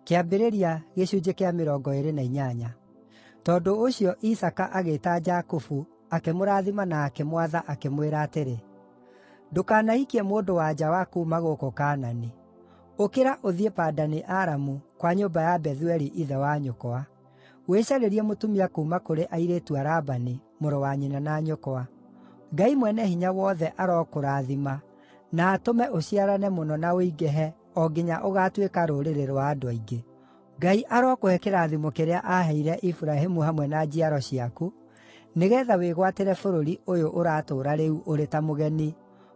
Kĩambĩrĩria gĩcunjĩ kĩa 28. Tondũ ũcio Isaaka agĩĩta Jakubu akĩmũrathima na akĩmwatha, akĩmwĩra atĩrĩ, “Ndũkanahikie mũndũ-wa-nja wa kuuma gũkũ Kaanani. Ũkĩra ũthiĩ Padani-Aramu, kwa nyũmba ya Bethueli ithe wa nyũkwa. Wĩcarĩrie mũtumia kuuma kũrĩ airĩtu a Labani, mũrũ wa nyina na nyũkwa. Ngai Mwene-Hinya-Wothe arokũrathima na atũme ũciarane mũno na ũingĩhe o nginya ũgaatuĩka rũrĩrĩ rwa andũ aingĩ. Ngai arokũhe kĩrathimo kĩrĩa aaheire Iburahĩmu hamwe na njiaro ciaku, nĩgeetha wĩgwatĩre bũrũri ũyũ ũratũũra rĩu ũrĩ ta mũgeni,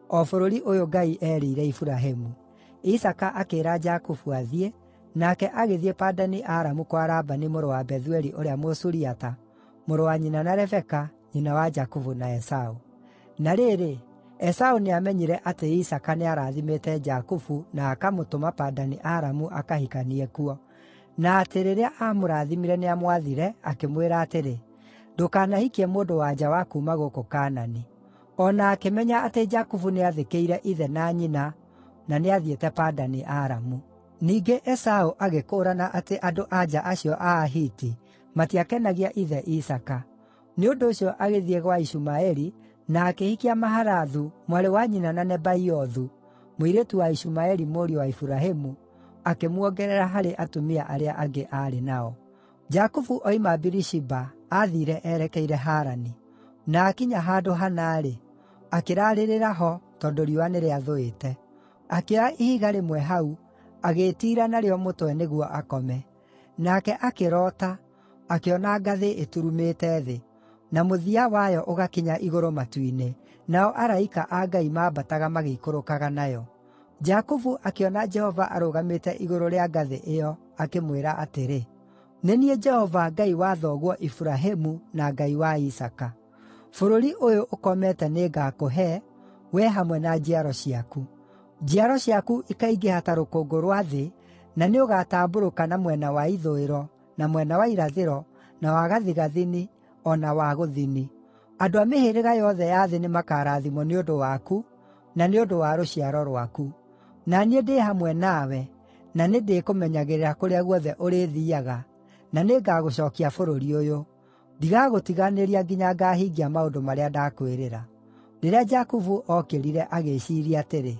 o bũrũri ũyũ Ngai eerĩire Iburahĩmu.” Isaaka akĩĩra Jakubu athiĩ, nake agĩthiĩ Padani-Aramu kwa Labani mũrũ wa Bethueli ũrĩa Mũsuriata, mũrũ wa nyina na Rebeka, nyina wa Jakubu na Esaũ. Na rĩrĩ, Esaũ nĩamenyire atĩ Isaaka nĩarathimĩte Jakubu na akamũtũma Padani-Aramu akahikanie kuo, na atĩ rĩrĩa aamũrathimire nĩamwathire, akĩmwĩra atĩrĩ, “Ndũkanahikie mũndũ-wa-nja wa kuuma gũkũ Kaanani.” O na akĩmenya atĩ Jakubu nĩathĩkĩire ithe na nyina na nĩathiĩte Padani-Aramu. Ningĩ Esaũ agĩkũũrana atĩ andũ-a-nja acio a Ahiti matiakenagia ithe Isaaka; nĩ ũndũ ũcio agĩthiĩ gwa Ishumaeli na akĩhikia Mahalathu, mwarĩ wa nyina na Nebaiothu, mũirĩtu wa Ishumaeli mũriũ wa Iburahĩmu, akĩmuongerera harĩ atumia arĩa angĩ aarĩ nao. Jakubu oima Birishiba aathiire erekeire Harani. Na aakinya handũ hana-rĩ, akĩraarĩrĩra ho tondũ riũa nĩrĩathũĩte. Akĩoya ihiga rĩmwe hau, agĩĩtiira narĩo mũtwe nĩguo akome. Nake akĩroota, akĩona ngathĩ ĩturumĩte thĩ, na mũthia wayo ũgakinya igũrũ matu-inĩ, nao araika a Ngai maambataga magĩikũrũkaga nayo. Jakubu akĩona Jehova arũgamĩte igũrũ rĩa ngathĩ ĩyo, akĩmwĩra atĩrĩ, “Nĩ niĩ Jehova Ngai wa thoguo Iburahĩmu na Ngai wa Isaaka. Bũrũri ũyũ ũkomete nĩngakũhe, wee hamwe na njiaro ciaku. Njiaro ciaku ikaingĩha ta rũkũngũ rwa thĩ, na nĩũgatambũrũka na mwena wa ithũĩro, na mwena wa irathĩro, na wa gathigathini, o na wa gũthini. Andũ a mĩhĩrĩga yothe ya thĩ nĩmakarathimwo nĩ ũndũ waku, na nĩ ũndũ wa rũciaro rwaku. Na niĩ ndĩ hamwe nawe, na nĩndĩkũmenyagĩrĩra kũrĩa guothe ũrĩthiiaga, na nĩngagũcookia bũrũri ũyũ. Ndigagũtiganĩria nginya ngaahingia maũndũ marĩa ndakwĩrĩra.” Rĩrĩa Jakubu ookĩrire agĩĩciiria atĩrĩ,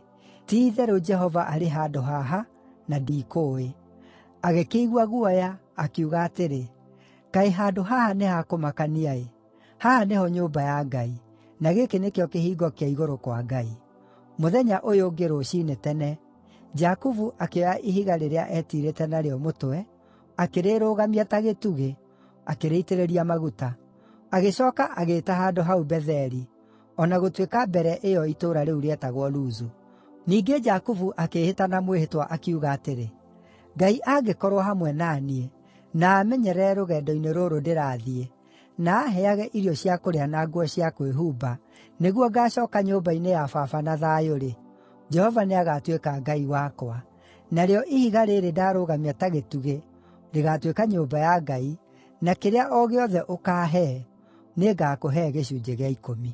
“Ti-itherũ Jehova arĩ handũ haha, na ndiikũũĩ.” Agĩkĩigua guoya, akiuga atĩrĩ, “Kaĩ handũ haha nĩ ha kũmakania-ĩ! Haha nĩho nyũmba ya Ngai, na gĩkĩ nĩkĩo kĩhingo kĩa igũrũ kwa Ngai.” Mũthenya ũyũ ũngĩ rũciinĩ tene, Jakubu akĩoya ihiga rĩrĩa eetiirĩte narĩo mũtwe, akĩrĩrũgamia ta gĩtugĩ, akĩrĩitĩrĩria maguta. Agĩcooka agĩĩta handũ hau Betheli, o na gũtuĩka mbere ĩyo itũũra rĩu rĩetagwo Luzu. Ningĩ Jakubu akĩĩhĩta na mwĩhĩtwa akiuga atĩrĩ, “Ngai angĩkorwo hamwe na niĩ, na aamenyerere rũgendo-inĩ rũrũ ndĩrathiĩ, na aaheage irio cia kũrĩa na nguo cia kwĩhumba, nĩguo ngaacooka nyũmba-inĩ ya baba na thayũ-rĩ, Jehova nĩagatuĩka Ngai wakwa. Narĩo ihiga rĩĩrĩ ndarũgamia ta gĩtugĩ rĩgaatuĩka nyũmba ya Ngai, na kĩrĩa o gĩothe ũkaahe, nĩngakũhe gĩcunjĩ gĩa ikũmi.”